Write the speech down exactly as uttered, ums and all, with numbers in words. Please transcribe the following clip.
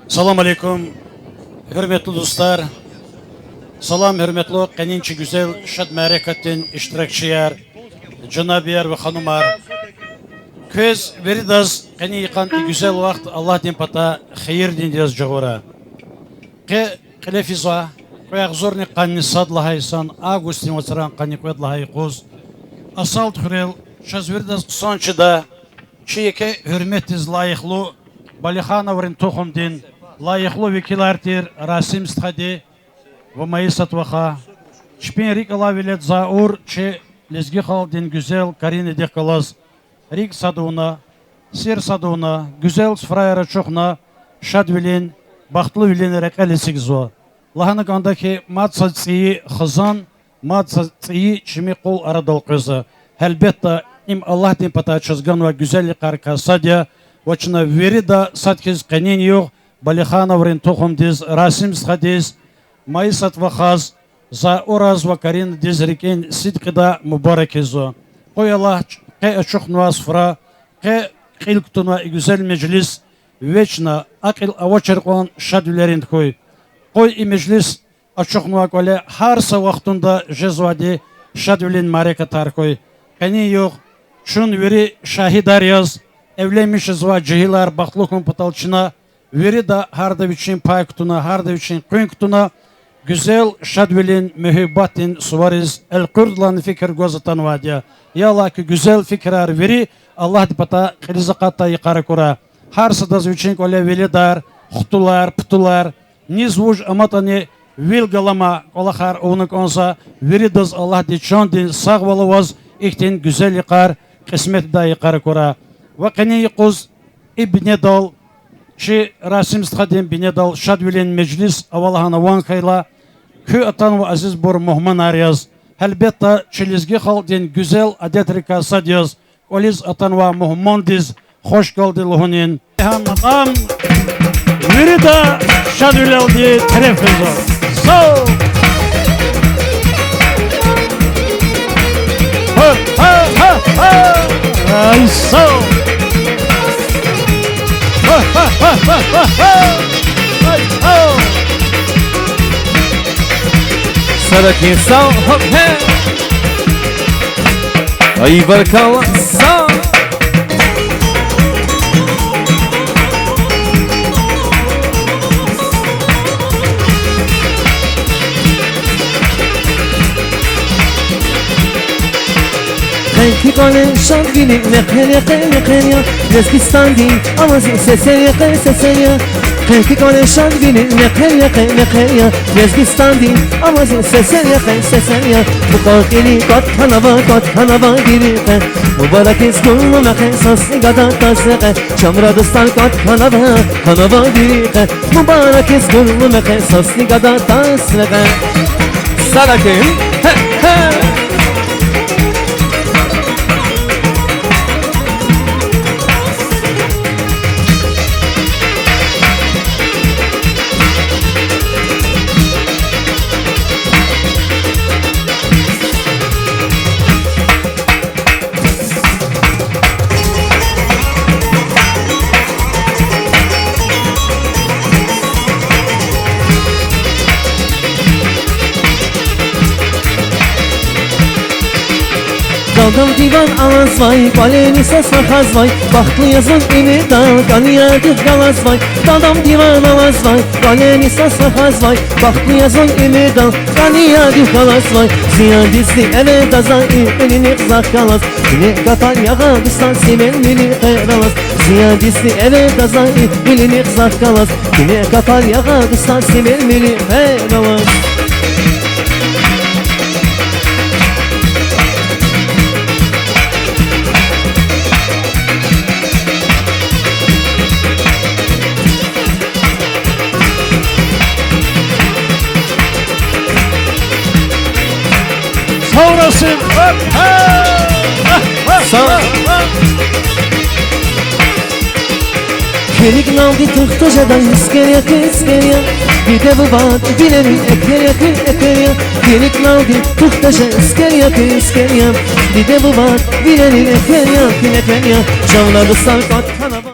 Салам алейкум, гьуьрметлу дустар! Салам, гьуьрметлу къенин чи гуьзел шад мярекатдин иштиракчияр, жанабияр ва ханумар! Квез виридаз къенин йикъан и гуьзел вахт Аллагьдин патай хийирдин яз жагъурай. Къе кьиле физва кьве агъзурни къанни сад лагьай йисан августдин вацран къанни кьвед лагьай юкъуз Асалт хуьрел чаз виридаз хъсан чида чи еке гьуьрметдиз лайихлу Балихановрин тухумдин лайихлу векилар тир Расим стхади ва Майисат ваха. Чпин рикӀ алай велед Заур чи лезги халкьдин гуьзел Каринадихъ галаз рикӀ сад авуна, сир сад авуна, гуьзел суфраяр ачухна, шадвилин, бахтлувилин рекьел эцигзава. Лагьана кӀанда хьи, мад са цӀийи хизан, мад са цӀийи чими къул арадал къвезва. Гьелбетда, им Аллагьдин патай чаз ганвай гуьзел йикъарикай сад я, ва чна вирида сад хьиз къенин югъ Балихановрин тухумдиз, Расим стхадиз, Майисат вахаз, Заураз ва Каринадиз рикӀин сидкьидай мубарак ийизва. Къуй Аллагь, къе ачухнавай суфра, къе кьил кутунвай и гуьзел межлис вечно акьул авачир кьван шадвилерин хьуй. Къуй и межлис ачухнавай кӀвале гьар са вахтунда жезвайди шадвилин мярекатар хьуй. Къенин югъ чун вири шагьидар яз, эвленмишзавай жегьилар бахтлу хьун патал чна вирида гьарда вичин пай кутуна, гьарда вичин къуьн кутуна, гуьзел шадвилин, муьгьуьббатдин сувариз элкъуьрдалайни фикир гваз атанвайди я. Я Аллагь, куь гуьзел фикирар вири Аллагьдин патай кьилиз акъатдай йикъар акурай. Гьар садаз вичин кӀвале веледар, хтулар, птулар, низ вуж аматӀани, вил галамай кӀвалахар авуна кӀанзава, виридаз Аллагьди чандин сагъвал аваз ихьтин гуьзел йикъар кьисметдай йикъар акурай. Ва къенин юкъуз и бинедал, чи Расим стхадин бинедал шадвилин межлис ава лагьана ван хьайила, куьн атанва азизбур мугьманар яз. Гьелбетда, чи лезги халкьдин гуьзел адетрикай сад яз, кӀвализ атанвай мугьмандиз хвашкалди лугьунин. Гьа макьам вирида шадвилелди тереф хъийизва. Сав! Гьа, гьа, гьа, гьа! Ай, сав! Гьа, гьа, гьа, гьа, гьа, гьа! Ай, сав! Садакин сав, гьа, гьа! Ай, баркалла, сав! Къе кӀвале шадвилин мехъер я, къе мехъер я, Лезгистандин авазин сесер я, къе сесер я. Къе кӀвале шадвилин мехъер я, къе мехъер я, Лезгистандин авазин сесер я, къе сесер я. Мукьва-Кьили кӀватӀ хьанава, кӀватӀ хьанава гьикӀ къе, мубаракиз гурлу мехъер сасни гада таз рекье. Чамра дустар кӀватӀ хьанава, хьанава гьикӀ къе, мубаракиз гурлу мехъер сасни гада таз рекье. Садакин, гье, гье! Дадам диван алазвай, кӀвалени сас рахазвай, бахтлу я зун уьмуьрда, кӀани ядихъ галазвай. Дадам диван алазвай, кӀвалени сас рахазвай, бахтлу я зун уьмуьрда, кӀани ядихъ галазвай. Зи ядизни эвер гьазва и кьилини кьзах галаз, куьне капар ягъа, дустар, симел мили хъвер алаз. Зи ядизни эвер гьазва и кьилини кьзах галаз, куьне капар ягъа, дустар, симел мили хъвер алаз. Сав, Расим! Са- Килигналди тух тежедай, эскер я куь, эскер я. Диде-бубад вилерин эквер я куь, эквер я. Килигналди тух тежедай, эскер я куь, эскер я. Диде-бубад вилерин эквер я куь, эквер я. Чамра дустар кӀватӀ хьанава.